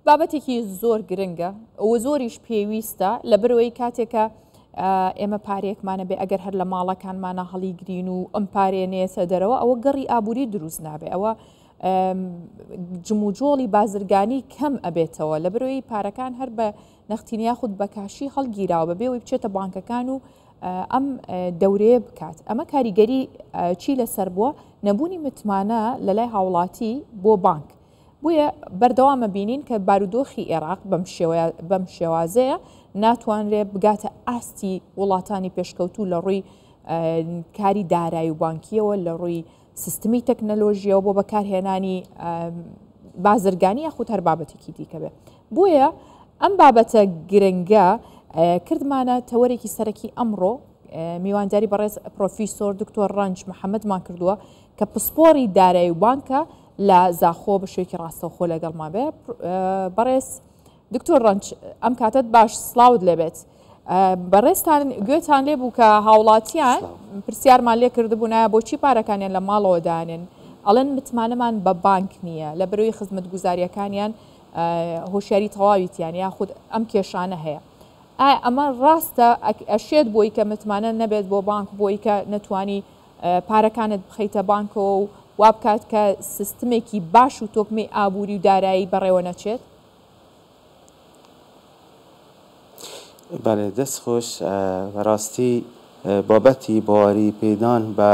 بابەتێکی زۆر گرنگە و زۆریش پێویستە لەبەرئەوەی کاتێکە ئێمە پارەیەکمانە بێ ئەگەر هەر لە ماڵەکانمانە هەڵیگرین و ئەم پارەیە نێتە دەرەوە ئەوە گەڕی ئابووری دروست نابێ ئەوە جموجۆڵی بازرگانی کەم ئەبێتەوە لە برۆی پارەکان هەر بە نەختینە یاخود بە کاشی هەڵگیراوە بەبێ ئەوەی بچێتە بانکەکان و ئەم دەورەیە بکات ئەمە کاریگەری چی لەسەر بووە نەبوونی متمانە لە لای هاوڵاتی بۆ بانک بۆیە بەردەوام ئەبینین کە بارودۆخی ئێراق بەم شێوەیە بەم شێوازەیە ناتوانرێت بگاتە ئاستی وڵاتانی پێشکەوتوو لە ڕووی کاری دارایی و بانکیەوە لە ڕووی سیستمی تەکنەلۆژیەوە بۆ بەکارهێنانی بازرگانی یاخود هەر بابەتێکی دیکە بێ بۆیە ئەم بابەتە گرنگە کردمانە تەوەرێکی سەرەکی ئەمڕۆ میوانداری بەڕێز پرۆفیسۆر دکتۆر ڕەنج محەممەدمان کردووە کە پسپۆڕی دارایی و بانکە لە زاخۆ بە شێوەیەکی ڕاستەوخۆ لەگەڵمان بێ. بەڕێز دکتۆر ڕەنج ئەم کاتەت باش سڵاوت لێبێت. بەڕێزتان گوێتان لێ بوو کە هاوڵاتیان پرسیارمان لێ کردبوو نایە بۆچی پارەکانیان لە ماڵەوە دانێن ئەڵێن متمانەمان بە بانک نییە لە بەرەوەی خزمەتگوزاریەکانیان هۆشیاری تەواویتیان یاخود ئەم کێشانە هەیە ئایا ئەمە ڕاستە ئەشێت بۆی کە متمانە نەبێت بۆ بانک بۆی کە نەتوانی پارەکانت بخەیتە بانکەوە و وابکات کە سیستمێکی باش و تۆکمەی ئابووری و دارایی بەڕێوە نەچێت؟ بەڵێ دەست خۆش، بەڕاستی بابەتی باوەری پێدان بە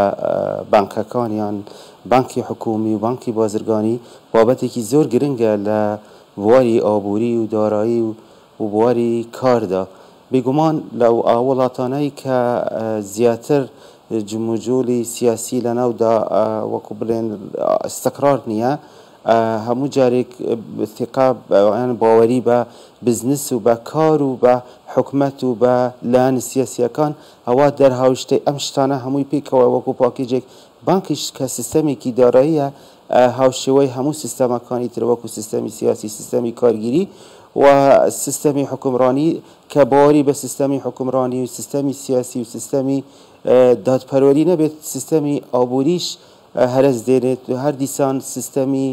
بانکەکان یان بانکی حکوومی و بانکی بازرگانی بابەتێکی زۆر گرنگە لە بواری ئابووری و دارایی و و بواری کاردا. بێگومان لەو وڵاتانەی کە زیاتر جموجوڵی سیاسی لەناودا وەکو بڵێن ئیستقرار نییە، هەموو جارێک ثیقە یان باوەری بە بزنس و بە کار و بە حکومەت و بە لایەنە سیاسییەکان ئەوە دەرهاویشتەی ئەم شتانە هەمووی پێکەوە وەکو پاکێجێک بانکیش کە سیستەمێکی داراییە هاوشێوەی هەموو سیستەمەکانی تر وەکو سیستەمی سیاسی، سیستەمی کارگیری و سیستەمی حوکمڕانی کە باوەری بە سیستەمی حوکمڕانی و سیستەمی سیاسی و سیستەمی دادپەروەری نەبێت سیستەمی ئابووریش هەرەس دێنێت و هەر دیسان سیستەمی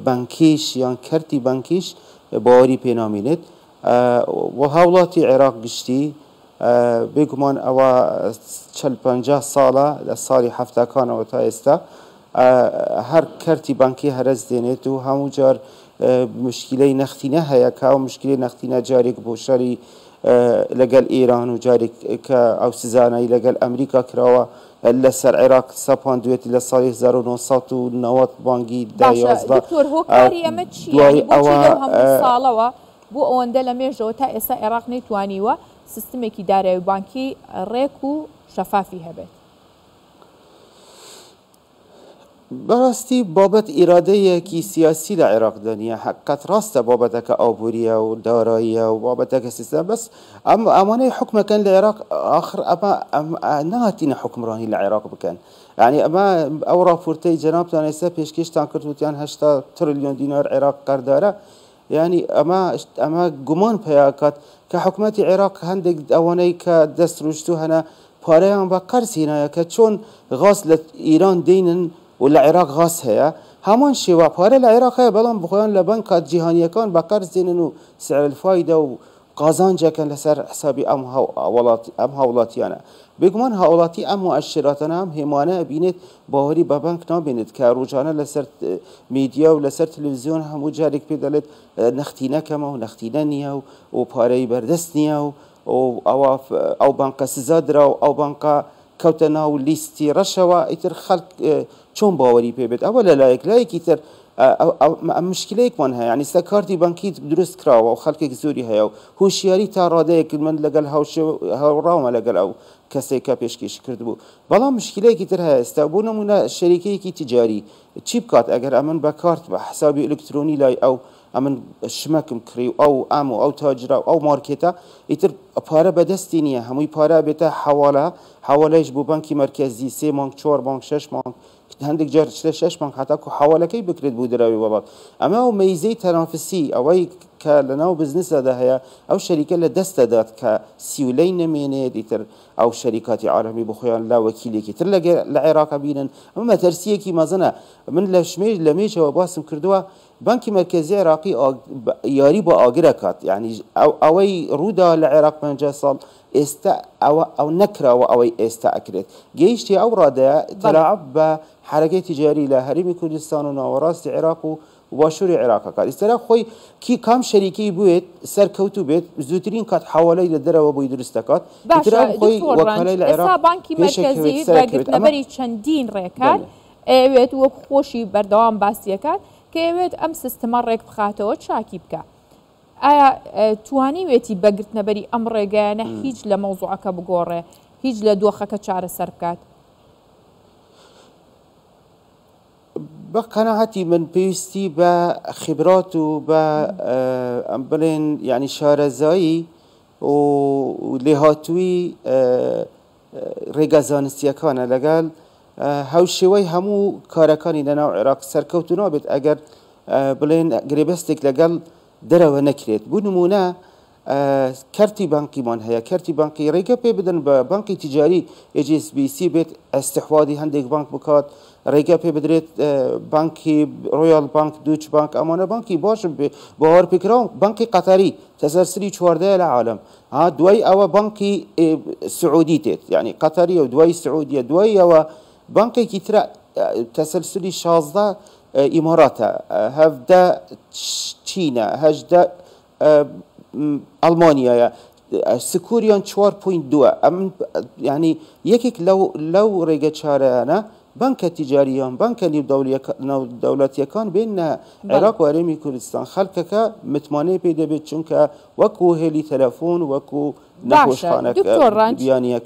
بانکیش یان کەرتی بانکیش باوەری پێ نامینێت و هاوڵاتی عێراق گشتی بێگومان ئەوە چل پەنجا ساڵە لە ساڵی حەفتاکانەوە تا ئێستا هەر کەرتی بانکی هەرەس دێنێت و هەموو جار مشکلەی نەختینە هەیە کە ئەو مشکلەی نەختینە جارێک بۆ شەری لەگەل ئێران و جارێک کە ئەو سزانەی لەگەل ئەمریکا کراوە لەسەر عێراق سەپاندوێتی لە ساڵی 1990 بانگی دە باشە 11 دکتۆر هۆکاری ئەمە چییە؟ دوای یانی بۆچی ئەوە لەو هەموو ساڵەوە بۆ ئەوەندە لە مێژەوە تا ئێستا عێراق نەیتوانیوە سیستمێکی دارایی و بانکی ڕێک و شەفافی هەبێت؟ بەڕاستی بابەت ئیرادەیەکی سیاسی لە عێراقدا نییە، حەقیقەت ڕاستە بابەتەکە ئابوورییە و داراییە و بابەتەکە سیستەمە، بەس ئەم ئەمانەی حوکمەکەن لە عێراق ئاخر ئەمە نەهاتینە حوکمڕانی لە عێراق بکەن. یانی ئەمە ئەو ڕاپۆرتەی جەنابتان ئێستا پێشکێشتان کرد وتیان 80 ترلیۆن دینار عێراق قەردارە، یانی ئەمە ئەمە گومان پەیا ئەکات کە حکومەتی عێراق هەندێک ئەوانەی کە دەست ڕۆیشتوو هەنە پارەیان بە قەرز هێنایە کە چۆن غاز لە ئیران دێنن و لە عێراق غاز هەیە هەمان شێوە پارە لە عێراق هەیە بەڵام بخۆیان لە بەنکە جیهانیەکان بە قەرز دێنن و سعر الفایدە و قازانجەکەن لەسەر حسابی ئەم وڵات ئەم هاوڵاتیانە. بێگومان هاوڵاتی ئەم موئەشیراتانە ئەم هێمانە ئەبینێت باوەری بە بانک نابێنێت کە ڕۆژانە لەسەر میدیا و لەسەر تەلەڤزیۆن هەموو جارێک پێ دەڵێت نەختینە کەمە و نەختینە نییە و و پارەی بەردەست نییە و ئەوە ئەو بانقە سزا درا و ئەو بانقە کەوتە ناو لیستی ڕەشەوە ئیتر خەڵک چۆن باوەری پێ بێت ئەوە لە لایەک لایەکی تر ئەم مشکلەیەکمان هەیە یعنی ستا کارتی بانکی دروست کراوە و خەڵکێک زۆری هەیە و هۆشیاری تا ڕادەیەک من لەگەڵ هاوڕاومە لەگەڵ ئەو کەسێک کە پێشکێشی کردبوو بەڵام مشکلەیەکی تر هەیە ئێستا بۆ نمونە شەریکەیەکی تجاری چی بکات ئەگەر ئەمن بە کارت بە حسابی ئەلکترۆنی لای ئەو ئەمن شمەکم کڕی و ئەو ئەم و ئەو تاجرە و ئەو مارکێتە ئیتر پارە بەدەستی نییە هەمووی پارە بێتە حەواڵە حەواڵەیش بۆ بانکی مەرکەزی سێ مانگ چوار مانگ شەش مانگ هەندێک جار چلە شەش مانگ هەتاکو حەواڵەکەی بکرێت بۆ دراوی وڵات ئەمە ئەو مەیزەی تەنافسی ئەوەی کە لەناو بزنسدا هەیە ئەو شەریکە لە دەست دەدات کە سیولەی نەمێنێت ئیتر ئەو شەریکاتی عالەمی بۆ خۆیان لە وەکیلێکی تر لە عێراق بینن ئەمە مەترسییەکی مەزنە من لە شمێ لە مێژەوە باسم کردووە. بانکی مەرکەزی عێراقی یاری بۆ ئاگر ئەکات یانی ئەوەی ڕوودا لە عێراق 50 ساڵ ئێستا ئەوە ئەو نەکراوە ئەوەی ئێستا ئەکرێت گەیشتی ئەو ڕادەیە تەلاعب بە حەرەکەی تیجاری لە هەرێمی کوردستان و ناوەڕاستی عێراق و باشووری عێراق ئەکات ئیسترا خۆی کی کام شەریکەی بوێت سەرکەوتوو بێت زووترین کات حەوالەی لە دەرەوە بۆی دروست دەکات باشە دکتۆر ڕەنج ئێستا بانکی مەرکەزی بە گرتنەبەری چەندین ڕێکار ئەیەوێت وەک خۆشی بەردەوام باسی ئەکات کە ئەیەوێت ئەم سیستمە ڕێک بخاتەوە چاکی بکا ئایا توانیوێتی بە گرتنەبەری ئەم ڕێگایانە هیچ لە مەوزوعەکە بگۆڕێ هیچ لە دۆخەکە چارەسەر بکات؟ بە قەناعەتی من پێویستی بە خیبرات و بە بڵێن یعنی شارەزایی و لێهاتووی ڕێگا زانستییەکانە لەگەڵ هاوشێوەی هەموو کارەکانی لەناو عێراق سەرکەوتوو نابێت ئەگەر بڵێن گرێبەستێک لەگەڵ دەرەوە نەکرێت بۆ نموونە کەرتی بانقیمان هەیە کەرتی بانقی ڕێگە پێ بدەن بە بانقی تیجاری HSBC بێت ئەستحوادی هەندێک بانک بکات ڕێگە پێ بدرێت بانکی ڕۆیال بانک دوچ بانک ئەمانە بانکی باشن باوەڕ پێکراو بانقی قەتەری تەسەرسری چواردەیە لە عالەم ها دوای ئەوە بانقی سعودی تێت یعنی قەتەریە و دوای سعودیە دوای ئەوە بانقێکی ترە تەسەلسلی 16 ئیماراتە هەڤدە چینە هەژدە ئەڵمانیایە سکوریان چوار پوینت دووە ئەم یعنی یەکێک لەو لەو ڕێگە چارەیانە بانکە تیجاریان بانکە نێودەوڵەتیەکان بێنە عێراق و هەرێمی کوردستان خەڵکەکە متمانەی پێ دەبێت چونکە وەکو هێلی تەلەفۆن وەکو باشە دکتۆر ڕەنج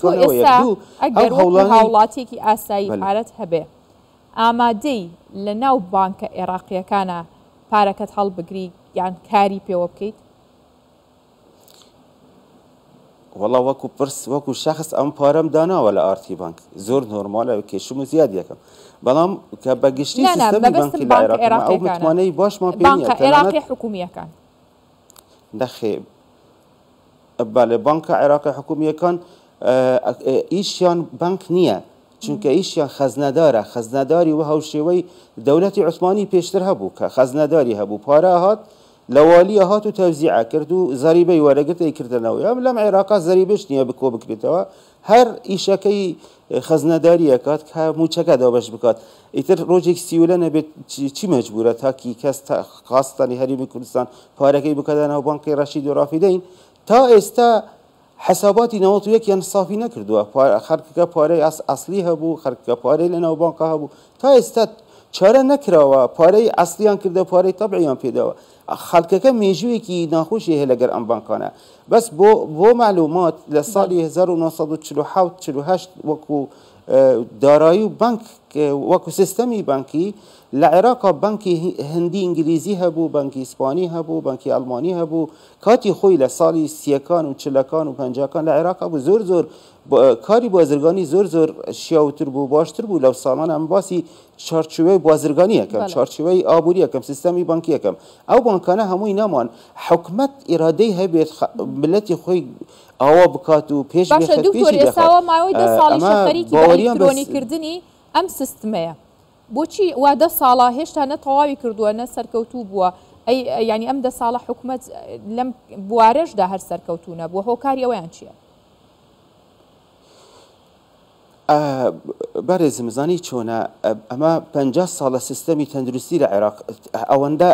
تۆ ئێستا ئەگەر وەکو هاوڵاتیەکی ئاسایی پارەت هەبێ ئامادەی لە ناو بانکە عێراقیەکانا پارەکەت هەڵبگری یان کاری پێوە بکەیت؟ وەڵا وەکو پرس وەکو شەخس ئەم پارەم داناوە لە ئارتی بانک زۆر نۆرمالە کێشم و زیاد یەکەم بەڵام کە بە گشتی نا نا سیستەمی مەبەستم بانکی لە بانکە عێراق ئەو عێراقیەکانە متمانەی باشمان پێ نییە بانکە تەنانەت عێراقیە حکومیەکان. نەخێ بەڵێ بانکە عێراقی حکومیەکان ئیشیان بانک نییە چونکە ئیشیان خەزنەدارە خەزنەداری و هاوشێوەی دەولەتی عوسمانی پێشتر هەبوو کە خەزنەداری هەبوو پارە هات لە والیە هات و تەوزیع کرد و زەریبەی وەرەگرت ئەیکردنەوە یام لەم عێراقا زەریبەش نییە بکۆ بکرێتەوە هەر ئیشەکەی خەزنەداری ئەکات کە موچەکە دابەش بکات ئیتر ڕۆژێک سیولە نەبێت چی مەجبورە تاکی کەس خاستانی هەرێمی کوردستان پارەکەی بکاتە ناو بانقی ڕەشید و ڕافیدەین تا ئێستا حساباتی 91 یان سافی نەکردووە خەڵکەکە پارەی ئەسلی هەبوو خەڵکەکە پارەی لە ناو بانقا هەبوو تا ئێستا چارە نەکراوە پارەی ئەسلیان کردە پارەی تەبعیان پێداوە خەڵکەکە مێژوویەکی ناخۆشی هەیە لەگەر ئەم بانکانە بەس بۆ بۆ معلومات لە ساڵی 1947 48 وەکو دارایی و بانک وەکو سیستەمی بانکی لە عێراقا بانکی هندی ئینگلیزی هەبوو بانکی ئیسپانی هەبوو بانکی ئەڵمانی هەبوو کاتی خۆی لە ساڵی سیەکان و چلەکان و پەنجاکان لە عێراقا بوو زۆر زۆر کاری بازرگانی زۆر زۆر شیاوتر بوو باشتر بوو لەو ساڵانە ئەم باسی چارچێوەی بازرگانی یەکەم چارچێوەی ئابووری یەکەم سیستەمی بانکی یەکەم ئەو بانکانە هەمووی نەمان حکومەت ئیرادەی هەبێت ملەتی خۆی ئاوا بکات و پێش باشە بخێت دکتۆر پێشی ئێستا دەخات وا ماوەی دە ساڵیشە ئەمە خەریکی بە باوەریان بەس ئەلیکترۆنی کردنی ئەم سیستمەیە بۆچی وا دە ساڵە هێشتا نە تەواوی کردووە نە سەرکەوتوو بووە ئەی یانی ئەم دە ساڵە حکومەت لەم بوارەشدا هەر سەرکەوتوو نەبووە هۆکاری ئەوەیان چییە؟ بەرێزم زانی چۆنە ئەمە 50 ساڵە سیستەمی تەندروستی لە عێراق ئەوەندە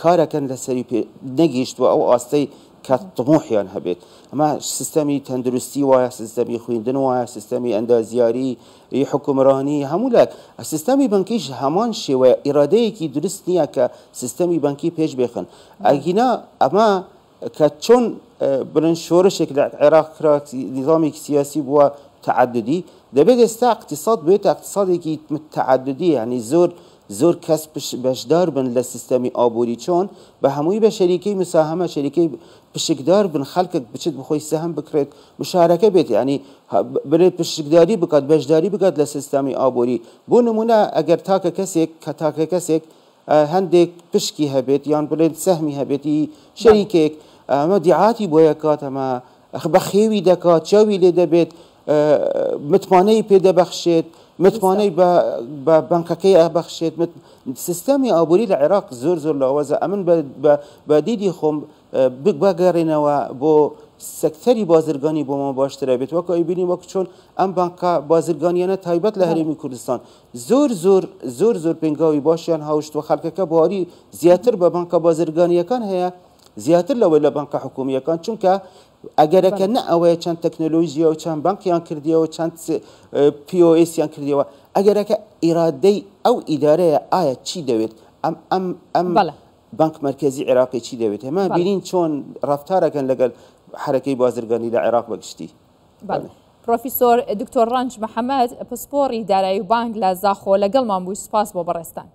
کارەکەن لەسەری پێ نەگەیشتووە ئەو ئاستەی کە طموحیان هەبێت ئەمە سیستەمی تەندروستی وایە سیستەمی خوێندن وایە سیستەمی ئەندازیاری حکومرانی هەموو لایەک سیستەمی بانکیش هەمان شێوەیە ئیرادەیەکی دروست نییە کە سیستەمی بانکی پێش بێخن ئەگینا ئەمە کە چۆن بڵێن شۆرشێک لە عێراق کرا نیزامێکی سیاسی بووە تەعەدودی دەبێت ئێستا اقتصاد بێتە اقتصادێکی تەعەدودی یعنی زۆر زۆر کەس بەشدار بن لە سیستەمی ئابووری چۆن بە هەمووی بە شەریکەی مساهەمە شەریکەی پشکدار بن خەڵکێک بچێت بخۆی سەهم بکرێت مشارەکە بێت یعنی بڵێ پشکداری بکات بەشداری بکات لە سیستەمی ئابووری بۆ نمونە ئەگەر تاکە کەسێک کە تاکە کەسێک هەندێک پشکی هەبێت یان بڵێن سەهمی هەبێتی شەریکێک ئەمە دیعاتی بۆ یەکات ئەمە بەخێوی دەکات چاوی لێ دەبێت. متمانەی پێدەبەخشێت متمانەی بە بانکەکەی ئەبەخشێت. سیستەمی ئابووری لە عێراق زۆر زۆر لاوازە. ئەمن بە دیدی خۆم بگەڕێنەوە بۆ سەکتەری بازرگانی بۆمان باشترە بێت، وەکو ئەیبینی وەک چۆن ئەم بانکە بازرگانیانە تایبەت لە هەرێمی کوردستان زۆر زۆر زۆر زۆر پێنگاوی باشیان هاوشت و خەڵکەکە باوەری زیاتر بە بانکە بازرگانیەکان هەیە زیاتر لەوەی لە بانکە حکومیەکان، چونکە ئەگەرەکە نە ئەوەیە چەند تەکنەلۆژیا و چەند بانکیان کردیەوە چەند POS یان کردیەوە، ئەگەرەکە ئیرادەی ئەو ئیدارەیە ئایا چی دەوێت، ئەم ئەم ئەم بانک مەرکەزی عێراقی چی دەوێت. هەمە بینین چۆن ڕەفتارەکەن لەگەڵ حەرەکەی بازرگانی لە عێراق بەگشتی. پرۆفیسۆر دکتۆر ڕەنج محەممەد پسپۆڕی دارایی و بانک لە زاخۆ لەگەڵمان بووی، سوپاس بۆ بەڕێزتان.